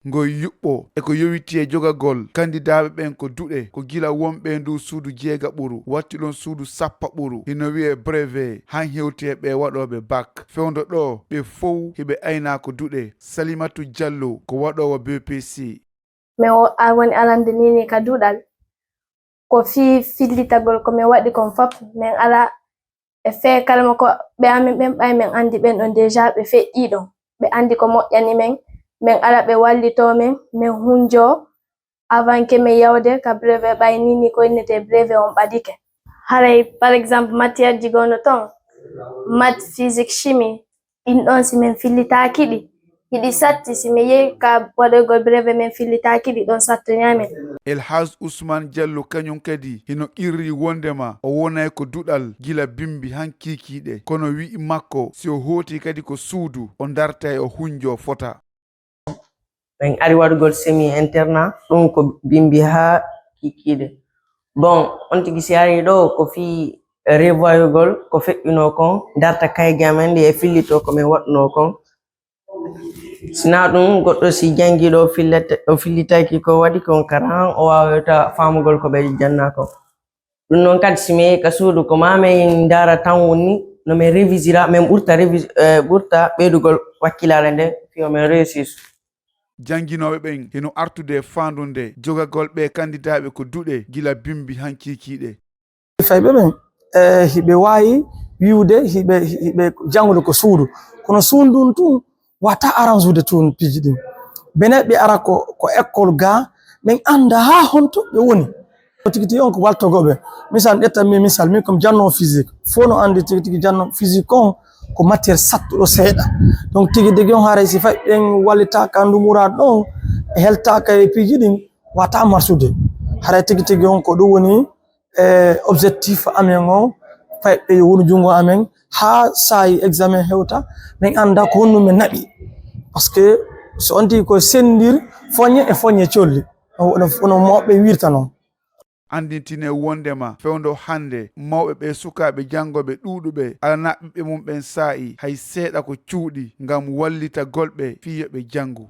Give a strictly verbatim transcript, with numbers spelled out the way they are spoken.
Ngoy yuɓɓo e ko yowitii e jogagol kandidaaɓe ɓen ko duɗe, ko gila wonɓe e nduu suudu jeegaɓuru, wattu ɗon suudu sappaɓuru, hino wi'ee brevet, han hewti e ɓee waɗooɓe bac. Fewndo ɗoo, ɓe fow hiɓe aynaa ko duɗe. Salimatu Jallo ko waɗoowo B P C. Min o- a- woni arande nii nii ka duɗal. Ko fii fillitagol ko min waɗi kon fof, min alaa e fee kalma ko ɓe amin ɓen ɓay min anndi ɓen ɗon déjà ɓe feƴƴii ɗon. Ɓe anndi ko moƴƴani min, min alaa ɓe wallitoo min, min hunjoo avant que min yawde ka brevet ɓay nii nii ko innetee brevet on ɓadike. Haray par exemple matière ji goo no ton, maths, physique, chimie, ɗin ɗon si min fillitaaki ɗi, hiɗi satti si mi yehi ka waɗoygol brevet min fillitaaki ɗi ɗon sattoñaa min. El Hadj Ousmane Diallo kañum kadi hino qirri wondema o wonay ko duɗal gila bimbi han kiikiiɗe, kono wi'i makko si o hooti kadi ko suudu o dartay o hunjoo fota. Min ari waɗugol semi internat, ɗum ko bimbi haa kiikiiɗe. Bon, on tigi si ari ɗo ko fii revoyugol ko feƴƴunoo kon, darta kayeji amen ɗi e fillitoo ko min waɗunoo kon. Sinaa ɗum, goɗɗo si janngi ɗo o fillitaaki ko waɗi kon kara han o waawata faamugol ko ɓe janna kon. Ɗum noon kadi si min yehi ka suudu ko maa min ndaara tan woni no min revisira, min ɓurta revis- eh, ɓurta ɓeydugol wakkilaare nden fii yo min réussir. Jannginooɓe ɓen hino artude e faandunde jogagol ɓee kandidaaɓe ko duɗe gila bimbi han kiikiiɗe. Fayɓe ɓen e hiɓe waawi wi'ude hiɓe hiɓe janngude ko suudu, kono suudu ndun tun wata arrange ude tun piiji ɗin. Bene ɓe ara ko ko école ga, min annda haa honto ɓe woni. Tigi tigi on ko waltogooɓe. Misal, ƴetta mi misal, min comme janno physique, fof no anndi tigi tigi janno physique on ko matière sattuɗo seeɗa. Donc tigi tigi on haray si fayi ɓen wallitaaka ndumuraɗo ɗon, e heltaaka e piiji ɗin, wata marsude. Haray tigi tigi on ko ɗum woni e objectif amen on, fayi ɓe yo wonu junngo amen haa saa'i examen hewta, min annda ko honno min naɓi. Parce que so on tigi ko senndir foñe e foñe colli, no no mawɓe wirta non. Anndintine wondema fewndo hannde mawɓe ɓe sukaaɓe janngooɓe ɗuuɗuɓe alanaa ɓiɓɓe mum ɓen saa'i hay seeɗa ko cuuɗi ngam wallitagol ɓe fii yo ɓe janngu.